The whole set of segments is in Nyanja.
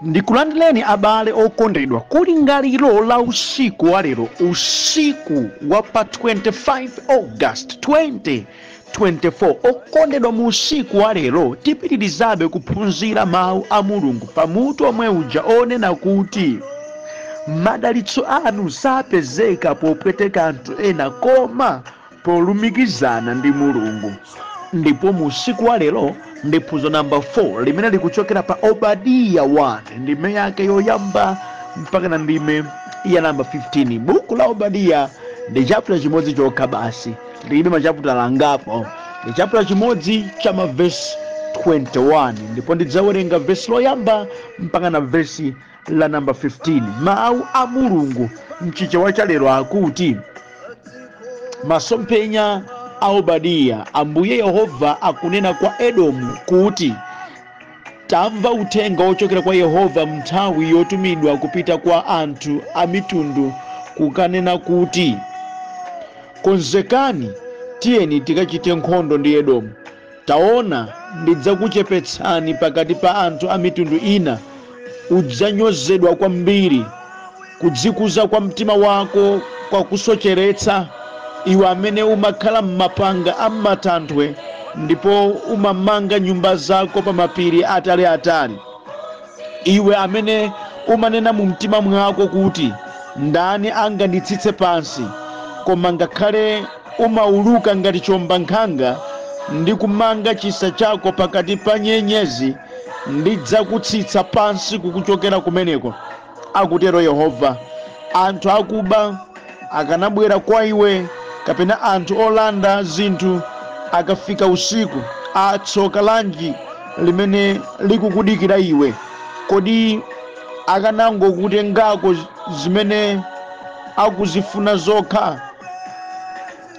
Ndikulandireni abale okondedwa kulingaliro la usiku wa lero, usiku wa pa 25 August 2024. Okondedwa, mu usiku wa lero tipitirizabe kuphunzira mawu a Mulungu pamutu omwe uja onena kuti madalitso anu sapezeka popweteka anthu ena koma polumikizana ndi Mulungu. Ndipo mu usiku wa lero ndi phunziro namba 4 limene likuchokera pa Obadiya 1 ndime yake yoyamba mpaka na ndime ya namba 15. Buku la Obadiya ndi chapter chimodzi chokha basi, lilibe machaputala angapo. Ndi chapter chimodzi cha mavesi 21, ndipo ndidzawerenga vesi loyamba mpaka na vesi la namba 15. Mawu a Mulungu mchichewa cha lero akuti, masomphenya a Obadiya. Ambuye Yehova akunena kwa Edomu kuti, tamva uthenga wochokera kwa Yehova nthawi yotumidwa kupita kwa anthu a mitundu kukanena kuti, konzekani, tiyeni tikachite nkhondo ndi Edomu. Taona, ndidzakuchepetsani pakati pa anthu a mitundu ina, udzanyozedwa kwambiri. Kudzikuza kwa mtima wako kwakusocheretsa, iwe amene umakhala m'mapanga a m'matanthwe ndipo umamanga nyumba zako pa mapiri ataliatali. Iwe amene umanena mu mtima mwako kuti, ndani anganditsitse pansi? Koma ngakhale umauluka ngati chiwombankhanga ndi kumanga chisa chako pakati pa nyenyezi, ndidzakutsitsa pansi kukuchokera kumeneko, akutero Yehova. Anthu akuba akanabwera kwa iwe, kapena anthu olanda zinthu akafika usiku, atsoka lanji limene likukudikira iwe? Kodi akanangokutengako zimene akuzifuna zokha?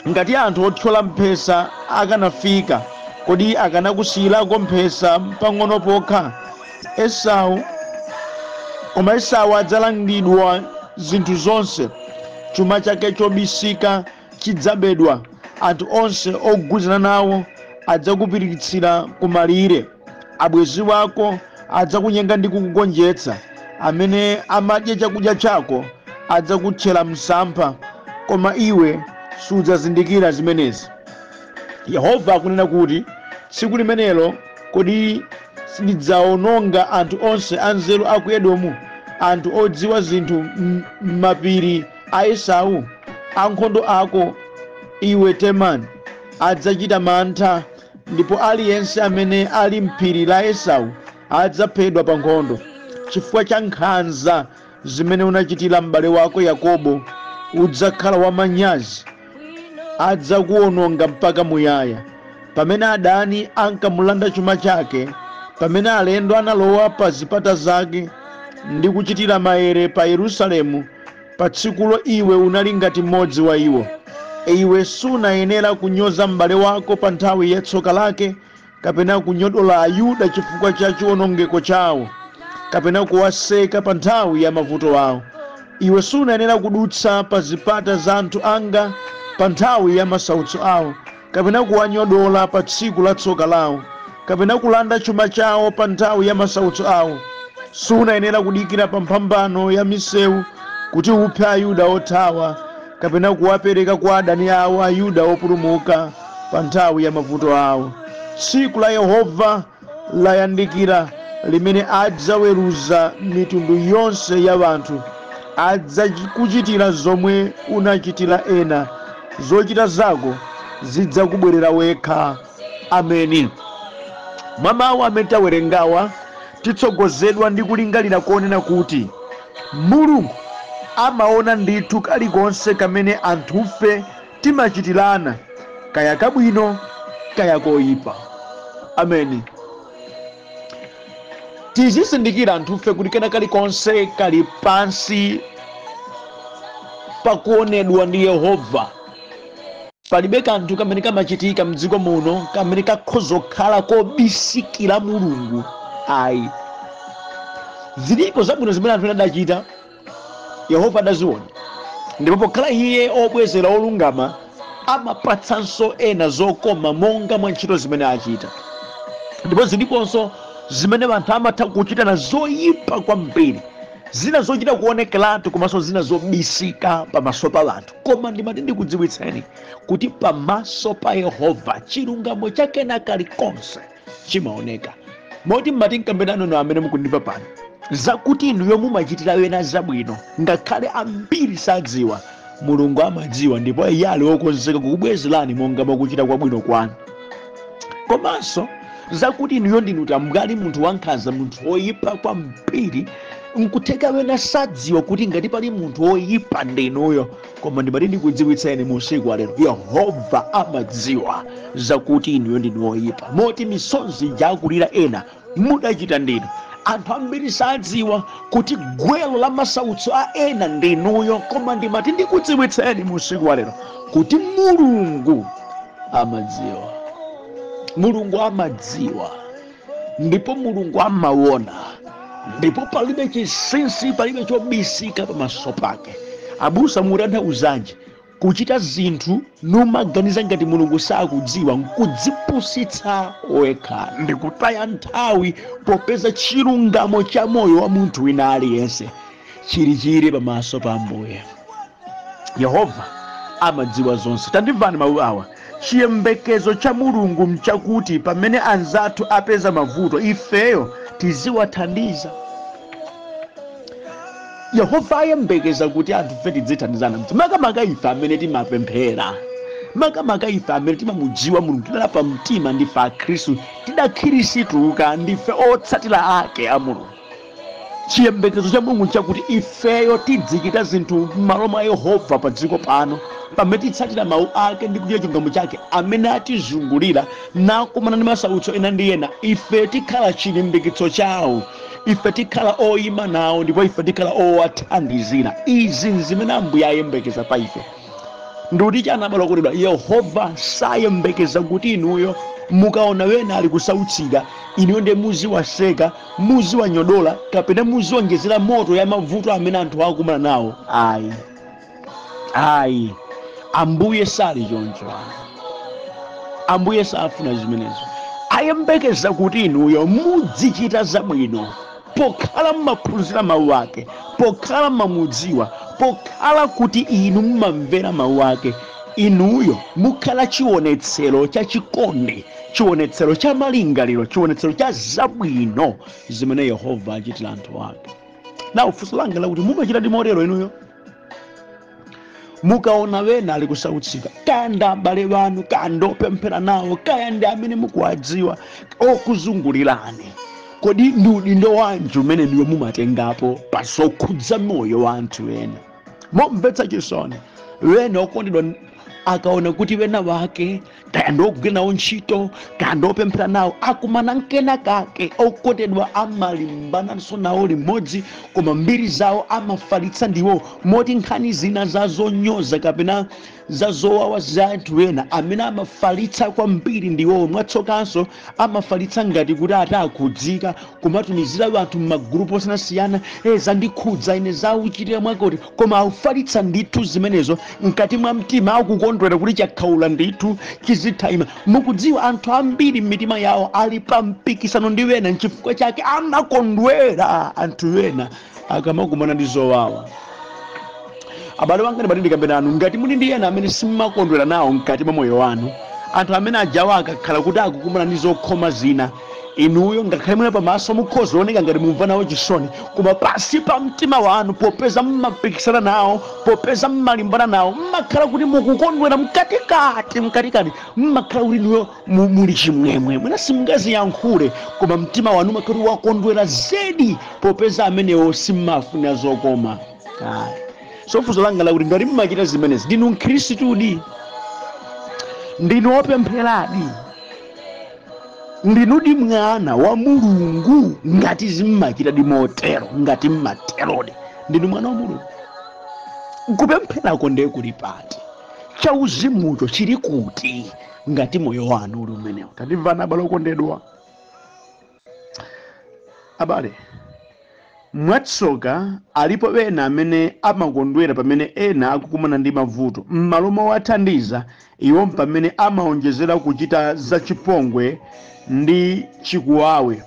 Ngati anthu othyola mphesa akanafika, kodi akanakusiyirako mphesa pang'ono pokha? Koma Esau adzalandidwa zinthu zonse, chuma chake chobisika chidzabedwa. Anthu onse ogwirizana nawo adzakupirikitsira kumalire. Abwenzi wako adzakunyenga ndi kukugonjetsa. Amene amadya chakudya chako adzakutchera msampha, koma iwe sudzazindikira zimenezi. Yehova akunena kuti, tsiku limenelo kodi sindidzawononga anthu onse anzeru a ku Edomu, anthu odziwa zinthu m'mapiri a Esau? Ankhondo ako, iwe Temani, adzachita mantha, ndipo aliyense amene ali m'phiri la Esau adzaphedwa pa nkhondo. Chifukwa cha nkhanza zimene unachitira m'bale wako Yakobo, udzakhala wamanyazi, adzakuwononga mpaka muyaya. Pamene adani ankamulanda chuma chake, pamene alendo analowa pa zipata zake ndi kuchitira maere pa Yerusalemu, pa tsikulo iwe unali ngati mmodzi wa iwo. Iwe sunayenera kunyoza m'bale wako pa nthawi ya tsoka lake, kapena kunyodola Ayuda chifukwa cha chiwonongeko chawo, kapena kuwaseka pa nthawi ya mavuto awo. Iwe sunayenera kudutsa pa zipata za anthu anga pa nthawi ya masautso awo, kapena kuwanyodola pa tsiku la tsoka lawo, kapena kulanda chuma chawo pa nthawi ya masautso awo. Sunayenera kudikira pa mphambano ya misewu kuti uphe Ayuda othawa, kapena kuwapereka kwa adani awo Ayuda opulumuka pa nthawi ya mavuto awo. Tsiku la Yehova layandikira, limene adzaweruza mitundu yonse ya anthu. Adzakuchitira zomwe unachitira ena, zochita zako zidzakubwerera wekha. Ameni. Mwa mawu amene tawerengawa, titsogozedwa ndi kulingalira konena kuti Mulungu amaona ndithu kalikonse kamene anthufe timachitirana, kaya kabwino kaya koyipa. Ameni. Tizisindikira anthufe kuti kena kalikonse kali pansi pakuonedwa ndi Yehova. Palibe kanthu kamene kamachitika mdziko muno kamene kakhoza kukhala kobisikira Mulungu ayi. Zilipo zabwino zimene anthu adachita, Yehova adaziona, ndipo pokhala iye obwezera olungama, amapatsanso ena zokoma monga mwa ntchito zimene achita. Ndipo ziliponso zimene anthu amatha kuchitana zoyipa kwambiri, zina zochita kuonekeratu komanso zina zobisika pamaso pa anthu. Koma ndimati ndikudziwitseni kuti pamaso pa Yehova chilungamo chake kalikonse chimaoneka. Moti mmati mkambenano amene mukundimva pano, zakuti inuyo mumachitira wena zabwino ngakhale ambiri sadziwa, Mulungu amadziwa, ndipo iye ali wokonzeka kukubwezerani monga mwakuchita kwabwino kwanu. Komanso zakuti inuyo ndinu tambwali, munthu wankhanza, munthu woyipa kwambiri, nkutheka wena sadziwa kuti ngati pali munthu woyipa ndinuyo. Koma ndimati ndikudziwitseni mu usiku wa lero, Yehova amadziwa zakuti inuyo ndinu woyipa, moti misozi jakulira ena mudachita ndinu. Anthu ambiri sadziwa kuti gwelo la masautso a ena ndinuyo. Koma ndimati ndikudziwitseni mu usiku wa lero kuti Mulungu amadziwa, Mulungu amadziwa, ndipo Mulungu amaona, ndipo palibe chinsinsi, palibe chobisika pamaso pake. Abusa, mutanthauzanji kuchita zinthu numaganiza ngati Mulungu sakudziwa? Nkudzipusitsa wekha, ndikutaya nthawi, popeza chilungamo cha moyo wa munthu wina aliyense chilichili pamaso pa Ambuye. Yehova amadziwa zonse. Tandimvani mawu awa: chiyembekezo cha Mulungu mchakuti pamene anzathu apeza mavuto, ifeyo tiziwathandiza. Yehova ayembekeza kuti anthu ife tidzithandizana, makamaka ife amene timapemphera, makamaka ife amene timamudziwa Mulungu, tidalapa mtima, ndife akhristu, tidakhirisituka, ndife otsatira ake a Mulungu. Chiyembekezo cha Mulungu nchakuti ifeyo tidzichita zinthu m'malo mwa Yehova pa dziko pano, pamene titsatira mawu ake ndi kuchita chilungamo chake. Amene atizungulira nakumana ndi masautso ena ndi ena, ife tikhala chilimbikitso chawo, ife tikhala oyima nawo, ndipo ife tikhala owathandizira. Izi nzimene Ambuye ayembekeza pa ife. Ndikuti chani, abale okondedwa? Yehova sayembekeza kuti inuyo mukaona wena ali kusautsika, inuyo ndiye muziwaseka, muziwanyodola, kapena muziwonjezera moto ya mavuto amene anthu akumana nawo. Ayi, ayi, Ambuye sali choncho. Ambuye safuna zimenezo. Ayembekeza kuti inuyo mudzichita zabwino pokhala mmaphunzira mawu ake, pokhala mmamudziwa, pokhala kuti inu mmamvera mawu ake. Inuyo mukhala chionetsero cha chikondi, chionetsero cha malingaliro, chionetsero cha zabwino zimene Yehova achitira anthu ake. Nawo funso langa lakuti, mumachita ndi motero inuyo? Mukaona wena ali kusautsika, kaya ndi abale wanu, kaya ndi opemphera nawo, kaya ndi amene mukuwadziwa okuzungulirani, kodi ndi udindo wanji umene niwe mumatengapo pa zokhudza moyo wa anthu ena? Momvetsa chisoni, wena okondedwa akaona kuti wena wake, kaya ndi ogwira nawo ntchito, kaya ndi opemphera nawo, akumana nkena kake, okondedwa amalimbananso nawo limodzi, koma mbiri zawo amafalitsa ndiwo, moti nkhani zina za zonyoza kapena za zowawa za anthu ena amene amafalitsa kwambiri ndiwo. Mwatsokanso amafalitsa ngati kuti atakhudzika, kumatumizira anthu m'magurupu osiyanasiyana, zandikhudza ine, zauchitira mwakoti, koma aufalitsa ndithu zimenezo mkati mwa mtima akukondwera kuti chakhaula ndithu chizithaima. Mukudziwa, anthu ambiri m'mitima yawo ali pa mpikisano ndi wena, nchifukwa chake amakondwera anthu ena akamakumana ndi zowawa. Abale wanga, ndimati ndikambe nanu, ngati muli ndi ena amene simmakondwera nawo mkati mwa moyo wanu, anthu amene ajawo akakhala kuti akukumana ndi zokhoma zina, inuyo ngakhale mwina pamaso mukhoza kuoneka ngati mumva nawo chisoni, koma pasi pa mtima wanu, popeza mmapikisana nawo, popeza mmalimbana nawo, mmakhala kuti mukukondwera mkatikati, mkatikati mmakhala kuti inuyo muli chimwemwe. Mwina simungaziyankhule, koma mtima wanu umakhala kuti wakondwera zedi, popeza amenewo simmafunira zokoma. Ayi. So funso langa lakuti, ngati mmachita zimenezi, ndinu mkhristitudi? Ndinu opempheradi? Ndinudi mwana wa Mulungu? Ngati zimmachitadi motero, ngati mmaterodi, ndinu mwana wa Mulungu? Kupempherako ndiye kuli pati? Chauzimucho chili kuti ngati moyo wanu uli umenewo? Tandimvani, abale okondedwa. Abale, mwatsoka alipo ena amene amakondwera pamene ena akukumana ndi mavuto. M'malo mowathandiza, iwo pamene amaonjezera kuchita zachipongwe ndi chikuwawe.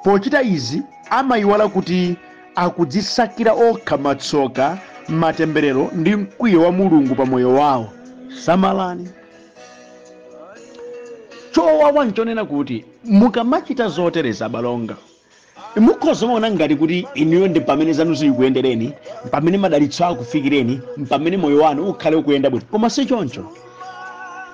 Pochita izi amayiwala kuti akudzisakira okha matsoka, matemberero ndi mkwiyo wa Mulungu pa moyo wawo. Samalani. Chowawa nchonena kuti mukamachita zotereza, abalonga, mukhoza maona ngati kuti inuyo ndi pamene zanu zikuyendereni, pamene madalitso akufikireni, pamene moyo wanu ukhale ukuyenda bwino, koma si choncho.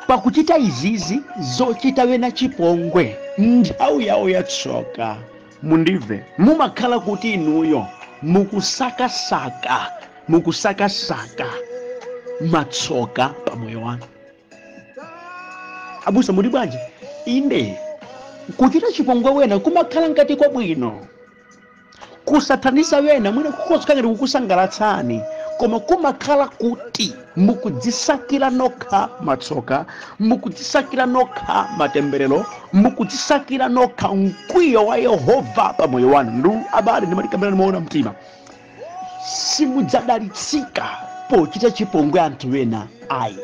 Pakuchita izizi zochita wena chipongwe nthawi yawo yatsoka, mundimve, mumakhala kuti inuyo mukusakasaka matsoka pa moyo wanu. Abusa, muli bwanji? Inde, kuchita chipongwe wena kumakhala ngati kwabwino, kusathandiza wena mwina kukhoza ngati kukusangalatsani, koma kumakhala kuti mukudzisakira nokha matsoka, mukudzisakira nokha matemberero, mukudzisakira nokha mkwiyo wa Yehova pa moyo wanu. Ndu abale, ndimatikambirani moona mtima, simudzadalitsika pochita chipongwe anthu ena ayi.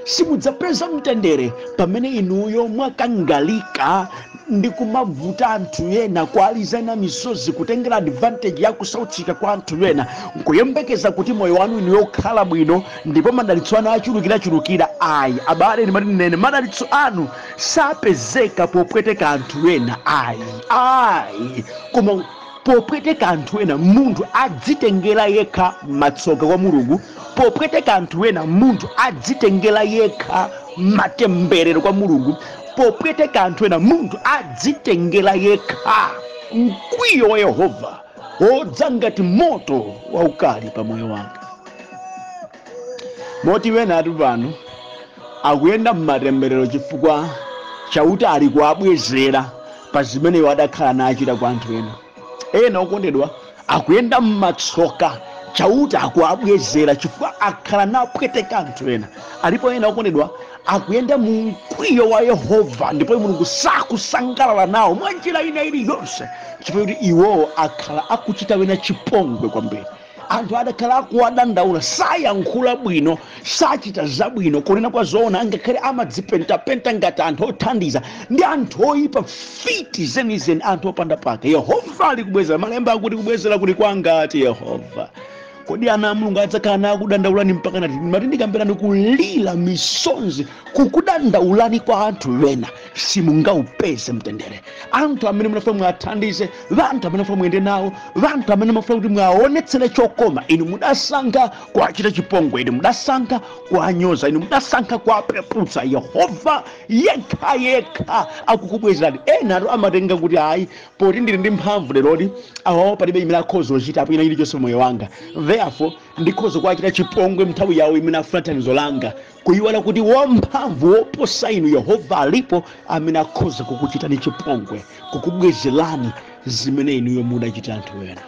Simudzapeza mtendere pamene inuyo mwakangalika ndi kumavuta anthu ena, kualizana misozi, kutengera advantage ya kusautsika kwa anthu ena, nkuyembekeza kuti moyo wanu inuyo ukhala bwino ndipo madalitso anu achulukirachulukira. Ayi abale, ndimati nene, madalitso anu sapezeka popweteka anthu ena ayi, ayi, koma popweteka anthu ena munthu adzitengera yekha matsoka kwa Mulungu. Popweteka anthu ena munthu adzitengera yekha matemberero kwa Mulungu. Popweteka anthu ena munthu adzitengera yekha mkwiyo wa Yehova wodza ngati moto waukali pa moyo wake. Moti wena atu pano akuyenda mmatemberero chifukwa chauta ali kuabwezera pa zimene iwo adakhala nachita kwa anthu ena. Ena okondedwa akuyenda mmatsoka, chauta akuabwezera chifukwa akhala napweteka anthu ena. Alipo ena okondedwa akuyenda mu mkwiyo wa Yehova ndipo Mulungu sakusangalala nawo mwa njira ina iliyonse, chifukwa kuti iwowo akhala akuchita wena chipongwe kwambiri. Anthu adakhala akuwadandaula, sayankhula bwino, sachita zabwino, kunena kwa zoona angakhale amadzipentapenta ngati anthu othandiza, ndi anthu oyipa, fiti zenizeni, anthu opanda pake. Yehova ali kubwezera. Malemba akuti kubwezera kuli kwanga, ati Yehova. Kodi ana a Mulungu adzakhala nakudandaulani mpaka nati? Mati ndikambirani kulira misonzi kukudandaulani kwa anthu wena, simungaupeze mtendere. Anthu amene munafuna mwathandize, vanthu amene mufuna muyende nawo, vanthu amene mufuna kuti mwaonetsere chokoma, inu mudasankha kuachita chipongwe, inu mudasankha kuanyoza, inu mudasankha kuapeputsa. Yehova yekha yekha akukubwezerani. Ena atu amatenga kuti ayi, poti ndili ndi mphamvu leroli, awawo palibe imene akhoza kuchitapo ina iliyonse moyo wanga, therefore ndikhoza kuachita chipongwe nthawi yawo imene afuna thandizo langa, kuyiwala kuti wamphamvu woposa inu Yehova alipo amene akhoza kukuchitani chipongwe, kukubwezerani zimene inuyo mudachita anthu ena.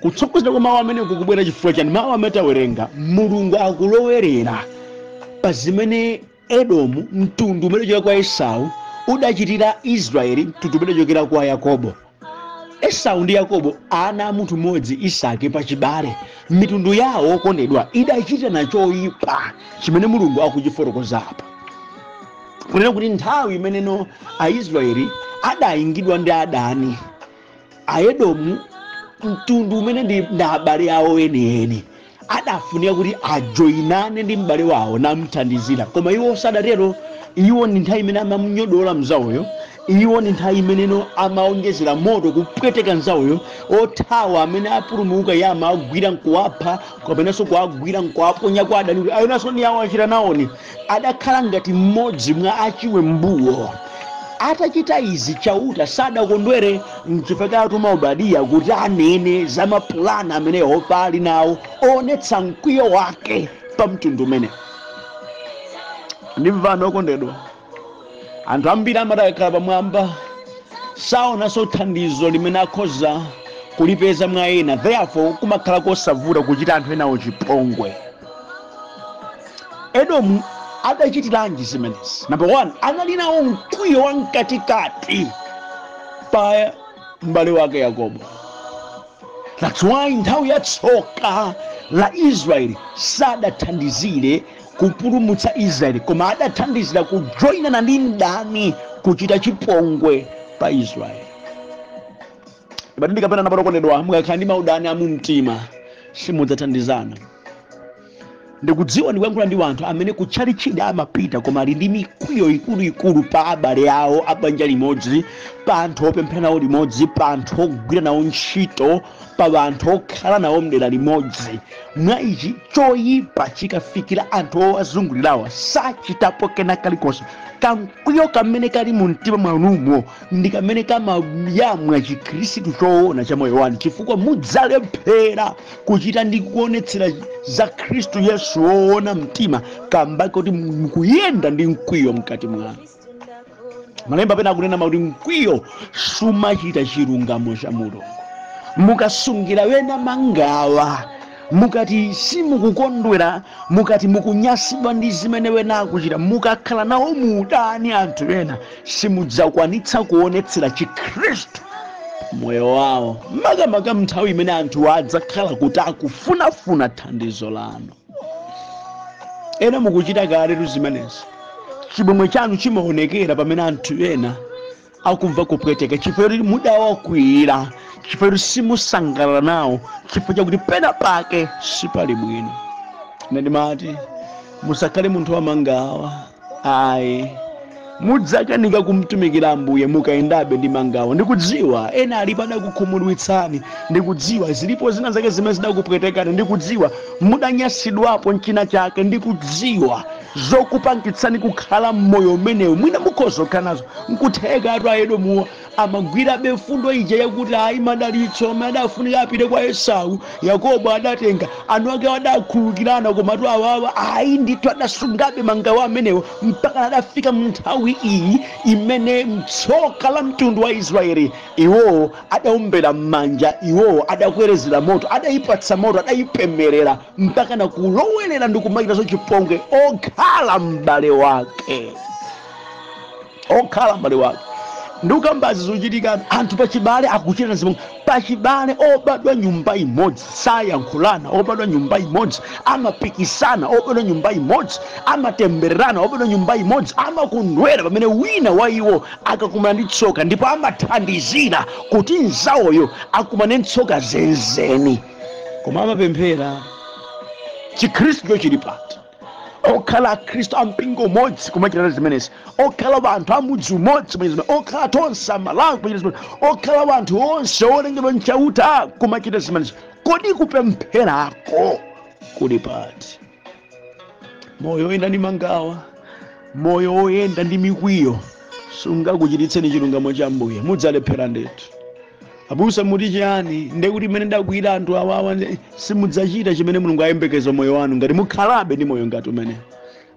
Kutsogozera kwa mawu amene kukubwera chifukwa chani? Mawu amene tawerenga, Mulungu akulowerera pa zimene Edomu, mtundu umene uchokera kwa Esau, udachitira Israeli, mtundu umene uchokera kwa Yakobo. Esau ndi Yakobo ana a munthu mmodzi Isake pachibale, mitundu yawo okondedwa idachitana choyipa chimene Mulungu akuchifotokoza apa, kunena kuti nthawi imeneno Aisraeli adayingidwa ndi adani, Aedomu, mtundu umene ndi abale awo enieni, adafunika kuti ajoyinane ndi m'bale wawo namthandizira, koma iwo sadatero. Iwo ndi nthawi imene amamunyodola mzawoyo, iwo ndi nthawi imeneno amaonjezera moto kupweteka mzawoyo. Othawa amene apulumuka iye amagwira nkuwapha, kapenanso kuwagwira nkuwaponya kwa adani kuti ayenanso ndi awo achita nawoni. Adakhala ngati mmodzi mwa achiwembuwo. Atachita izi chauta sadakondwere, nchifukwa atuma Obadiya kuti anene za mapulani amene Yehova ali nawo onetsa mkwiyo wake pa mtundu umene. Ndimvani okondedwa, anthu ambiri amati akakhala pamwamba saonanso thandizo limene akhoza kulipeza mwa ena, therefore kumakhala kosavuta kuchita anthu enawo chipongwe. Edomu adachitiranji zimenezi? Number 1, anali nawo mkwiyo wa mkatikati pa m'bale wake Yakobo. That's why nthawi ya tsoka la Israeli sadathandizire kupulumutsa Israeli, koma adathandizira kujoyinana ndi mdani kuchita chipongwe Pa Israeli Ibadilika pena napatokondedwa, mukakhala ndi maudani amumtima simudzathandizana. Ndikudziwa ndikuyankhula ndi anthu amene kutchalichidi amapita, koma ali ndi mikwiyo ikuluikulu pa abale awo abanja limodzi, pa anthu opemphera nawo limodzi, pa anthu ogwira nawo ntchito, pa anthu okhala nawo mdera limodzi. Mwa ichi, choyipa chikafikira anthu owazungulirawa sachitapo kena kalikonse. Kamkwiyo kamene kali mu mtima mwanumo ndi kamene kamayamwa Chikhristu choona cha moyo wanu, chifukwa mudzalephera kuchita ndi kuonetsera za Khristu Yesu woona mtima kamba kuti mukuyenda ndi mkwiyo mkati mwanu. Malemba pena akunena kuti mkwiyo sumachita chilungamo cha Mulungu. Mukasungira wena mangawa, mukati simukukondwera, mukati mukunyasidwa ndi zimene wena akuchita, mukakhala nawo muudani anthu ena, simudzakwanitsa kuonetsera Chikhristu moyo wawo, makamaka nthawi imene anthu adzakhala kuti akufunafuna thandizo lanu. Ena mukuchita kaletu zimenezi. Chimwemwe chanu chimaonekera pamene anthu ena akumva kupweteka chifukwa choti mudawakwiyira, chifukwa choti simusangalala nawo, chifukwa chakuti pena pake sipali bwino. Ine ndimati musakhale munthu wamangawa, ayi. Mudzakanika kumtumikira Ambuye mukayendabe ndi mangawa. Ndikudziwa ena alipo adakukhumudwitsani, ndikudziwa zilipo zina zake zimene zidakupwetekani, ndikudziwa mudanyasidwapo mchina chake, ndikudziwa zokupangitsani kukhala mmoyo umenewu mwina mukhoza kukhala nazo. Nkutheka atu Aedomuwa amagwirabe fundo ija yakuti ayi, madalitso amene adafunika apite kwa Esau Yakobo adatenga, anu ake adakhululukirana, komatu awawa ayi ndithu. Adasungabe mangawa amenewo mpaka adafika mu nthawi iyi imene mtsoka la mtundu wa Israeli, iwowo adaombera m'manja, iwowo adakwerezera moto, adayipatsa moto, adayipemerera mpaka na kulowelera ndi kumachitazo chipongwe okhala m'bale wake, okhala m'bale wake. Ndikukambazi zochitika anthu pachibale akuchita zimwe pachibale. Obadwa nyumba imodzi sayankhulana, obadwa nyumba imodzi amapikisana, obadwa nyumba imodzi amatembererana, obadwa nyumba imodzi amakondwera pamene wina wa iwo akakumana ndi tsoka, ndipo amathandizira kuti mzawoyo akumane tsoka zenzeni, koma amapemphera. Chikhristu chili pati? Okhala Akhristu ampingo umodzi kumachita zimenezi, okhala anthu amudzi umodzi kumachita zimenezi, okhala tonse Amalawi kumachita zimenezi, okhala anthu onse olengedwa mchauta kumachita zimenezi, kodi kupempherako kuli pati? Moyo woyenda ndi mangawa, moyo woyenda ndi mikwiyo sungakuchititseni chilungamo cha Ambuye, mudzalephera ndithu. Abusa, muti chiyani? Ndekuti mmene ndakwira anthu awawa, simudzachita chimene Mulungu ayembekeza moyo wanu ngati mukhalabe ndi moyo ngati umene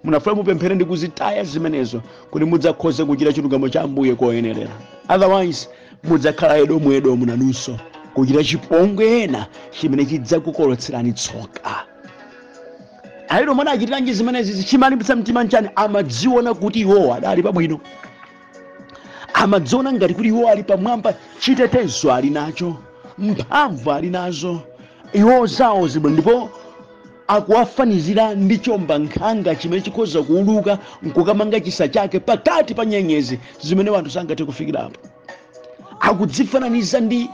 munafuna. Mupemphere ndi kuzitaya zimenezo kuti mudzakhoze kuchita chilungamo cha Ambuye koyenerera. Otherwise mudzakhala Edomu, Edomu nanunso, kuchita chipongwe ena chimene chidzakukolotserani tsoka. Aedomu adachitiranji zimenezi? Chimalimbitsa mtima nchani? Amadziona kuti iwowo adali pabwino, amadziona ngati kuti iwo ali pamwamba, chitetezo ali nacho, mphamvu ali nazo, iwo zawo zibwino, ndipo akuwafanizira ndi chomba nkhanga chimene chikhoza kuuluka nkukamanga chisa chake pakati pa nyenyezi zimene wanthu sangathe kufikirapo. Akudzifananiza ndi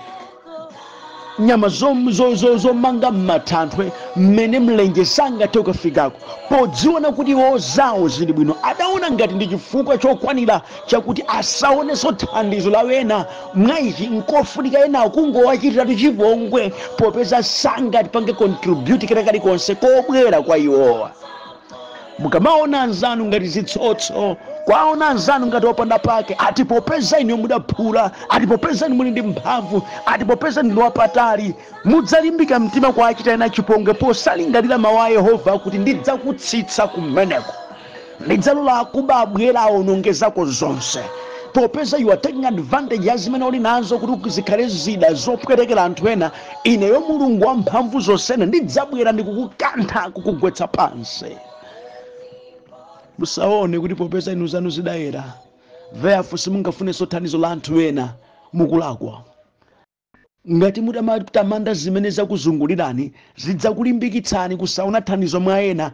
nyama zomanga m'mathanthwe mmene mlenje sangathe kukafikako. Podziona kuti iwo zawo zili bwino, adaona ngati ndi chifukwa chokwanira chakuti asaonenso thandizo la wena. Mwa ichi nkofunika ena kungowachitiratu chipongwe, popeza sangatipange contribute kena kalikonse kobwera kwa iwowa. Mukamaona anzanu ngati zitsotso, kwaona anzanu ngati opanda pake, ati popeza inu mudaphula, ati popeza inu muli ndi mphamvu, ati popeza ndinu wapatali, mudzalimbika mtima kwa achita ena chipongwe posalingalira mawu a Yehova kuti ndidzakutsitsa kumeneko, ndidzalola akuba abwera awonongezako zonse. Popeza you are taking advantage ya zimene uli nazo kuti zikhale zida zopwetekera anthu ena, ineyo Mulungu wamphamvu zonsene ndidzabwera ndikukukantha, kukugwetsa pansi. Musaone kuti popeza inu zanu zidayera, therefore simungafunenso thandizo la anthu ena, mukulakwa. Ngati mutamatamanda zimene zakuzungulirani, zidzakulimbikitsani kusaona thandizo mwa ena.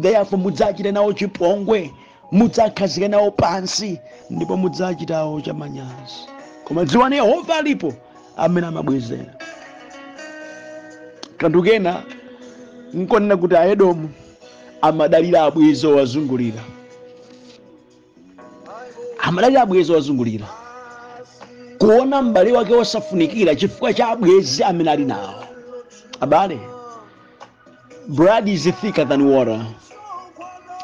Therefore mudzachita nawo chipongwe, mudzakhazika nawo pansi, ndipo mudzachitawo chamanyazi. Koma dziwani Yehova alipo amene amabwezera. Kanthu kena nkonena kuti Aedomu amadalira abwenzi owazungulira, amadalira abwenzi owazungulira, kuona m'bale wake wosafunikira chifukwa cha abwenzi amene ali nawo. Abale, blood is thicker than water.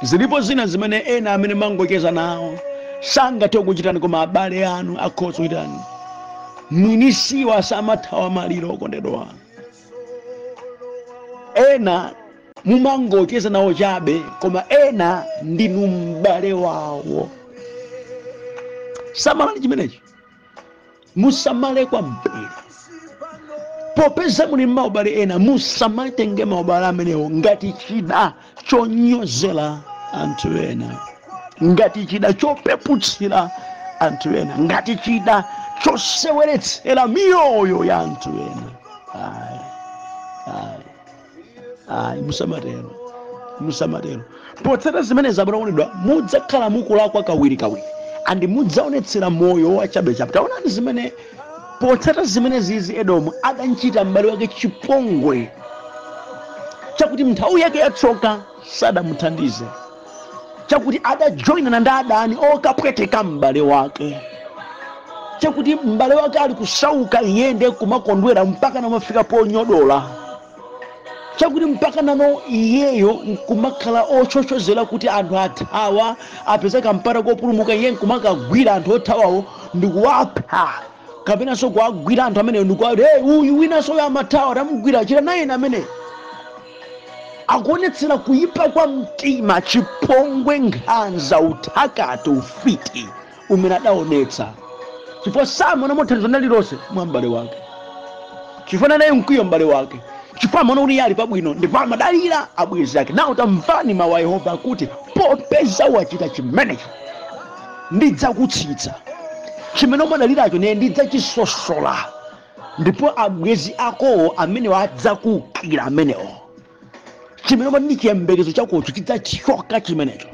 Zilipo zina zimene ena amene mangocheza nawo sangathe kuchitani, koma abale anu akhoza kuchitani. Mwinisiwa samathawa maliro, okondedwa anu. Ena mumangocheza nawo chabe, koma ena ndinu m'bale wawo. Samalani chimenechi, musamale kwambiri. Popeza muli maubale ena, musamatenge maubale amenewo ngati chida chonyozera anthu ena, ngati chida chopeputsira anthu ena, ngati chida choseweretsera miyoyo ya anthu ena. Ayi, ayi, ayi, musamatero, musamatero. Potsata zimenezi, abale, mudzakhala mukulakwa kawirikawiri andi mudzaonetsera moyo wachabechabe. Taonani zimene potsata zimene zizi Edomu adanchita m'bale wake chipongwe, chakuti nthawi yake yatsoka sadamuthandize, chakuti adajoyinana ndi adani okapweteka m'bale wake, chakuti m'bale wake ali kusauka iye ndiye kumakondwera mpaka namafika ponyodola, chakuti mpaka nano iyeyo nkumakhala ochochozera kuti anthu athawa apeza kampata kopulumuka, iye nkumakagwira anthu othawawo ndikuwapha, kapenanso kuwagwira anthu ameneyo ndikuwati, hey, uyu winanso uyu amathawa tamugwira, chita naye amene akuonetsera kuyipa kwa mtima, chipongwe, nkhanza, uthakati, ufiti umene adaonetsa, chifukwa samaona mothandizo lililonse mwa m'bale wake, chifukwa naye mkwiyo m'bale wake, chifukwa amaona kuti iye ali pabwino ndipo amadalira abwenzi ake. Nawo tamvani mawu a Yehova akuti, popeza wachita chimenecho, ndidzakutsitsa. Chimene umadaliracho neye ndidzachisosola, ndipo abwenzi akowo amenewo adzakuukira amenewo. Chimene umati ndi chiyembekezo chakocho chidzachoka chimenecho,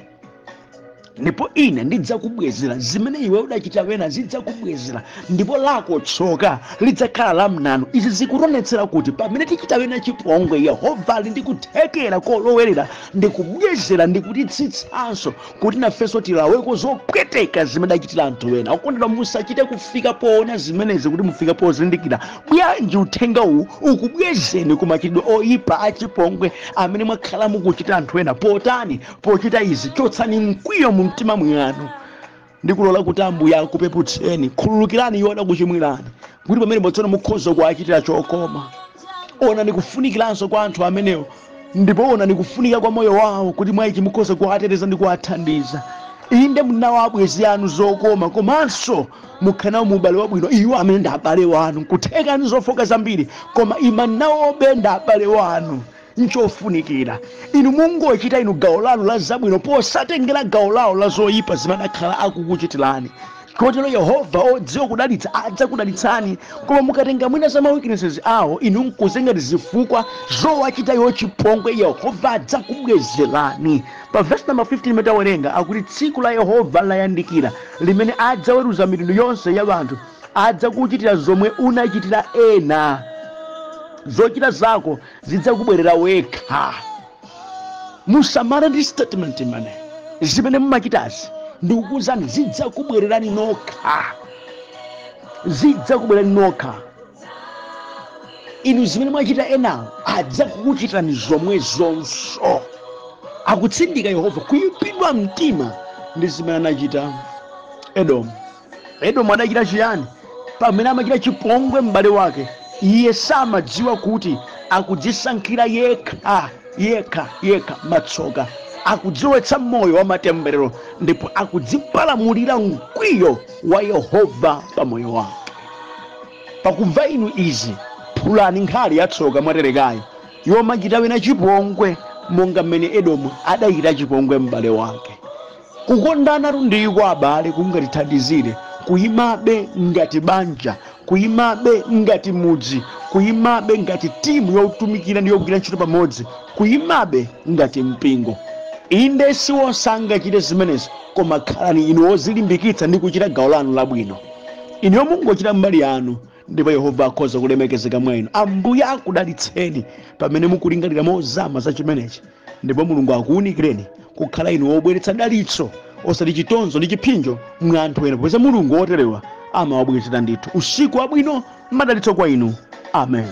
ndipo ine ndidzakubwezera zimene iwe udachita wena, zidzakubwezera, ndipo lako tsoka lidzakhala la mnanu. Izi zikutionetsera kuti pamene tichita wena chipongwe, Yehova ali ndi kuthekera kolowerera ndi kubwezera ndi kutitsitsanso kuti nafenso tilaweko zopweteka zimene achitira anthu ena. Okondedwa, musachite kufika poona zimenezi kuti mufike pozindikira. Bwanji uthenga uwu ukubwezeni ku machitidwe oyipa achipongwe amene mwakhala mukuchita anthu ena? Potani pochita izi, chotsani mkwiyo mu mtima mwanu ndikulola kuti Ambuye akupeputseni. Khululukirani iwo adakuchimwirani, kuti pamene tsono mukhoza kuachitira chokoma. Onani kufunikiranso kwa anthu amenewo, ndipo onani kufunika kwa moyo wawo, kuti mwa ichi mukhoza kuwateteza ndi kuwathandiza. Inde, munawo abwenzi anu zokoma, komanso mukhale nawo mu ubale wabwino iwo amene ndi abale wanu. Nkuthekani zofoka zambiri, koma ima nawobe ndi abale wanu. Nchofunikira inu mungochita inu gawo lanu la zabwino, posatengera gawo lawo la zoyipa zimene akhala akukuchitirani. Kotero Yehova odziwa kudalitsa adzakudalitsani. Koma mukatenga mwina za ma weaknesses awo, inu nkuzenga zifukwa zowachita iwo chipongwe, Yehova adzakubwezerani. Pa verse number 15 imene tawerenga akuti, tsiku la Yehova layandikira limene adzaweruza mitundu yonse ya anthu. Adzakuchitira zomwe unachitira ena, zochita zako zidzakubwerera wekha. Musamale ndi statement imene zimene mumachitazi, ndikukuwuzani, zidzakubwererani nokha, zidzakubwererani nokha. Inu zimene mwachita enawo, adzakukuchitani zomwe zonso. Akutsindika Yehova kuyipidwa mtima ndi zimene anachita Edomu. Edomu adachita chiyani? Pamene amachita chipongwe m'bale wake, iye samadziwa kuti akudzisankhira yekha yekha yekha matsoka, akudziwetsa moyo wa matemberero, ndipo akudzipalamulira mkwiyo wa Yehova pa moyo wake. Pakumva inu izi, phulani nkhali yatsoka mwaterekayi yomachita wina chipongwe, monga mmene Edomu adachita chipongwe m'bale wake. Kukondana ndiko, abale, kungatithandizire kuyimabe ngati banja, kuyimabe ngati mudzi, kuyimabe ngati timu yotumikira ndi yogwira ntchito pamodzi, kuyimabe ngati mpingo. Inde, siwonse angachite zimenezi, koma khalani inu ozilimbikitsa ndi kuchita gawo lanu labwino. Inuyo mungochita mbali yanu, ndipo Yehova akhoza kulemekezeka mwa inu. Ambuye akudalitseni pamene mukulingalira mozama za chimenechi, ndipo Mulungu akuwunikireni kukhala inu wobweretsa dalitso, osati chitonzo ndi chipsinjo mwa anthu ena, popeza Mulungu woterewa amawabweretsera ndithu. Usiku wabwino, madalitso kwa inu. Amen.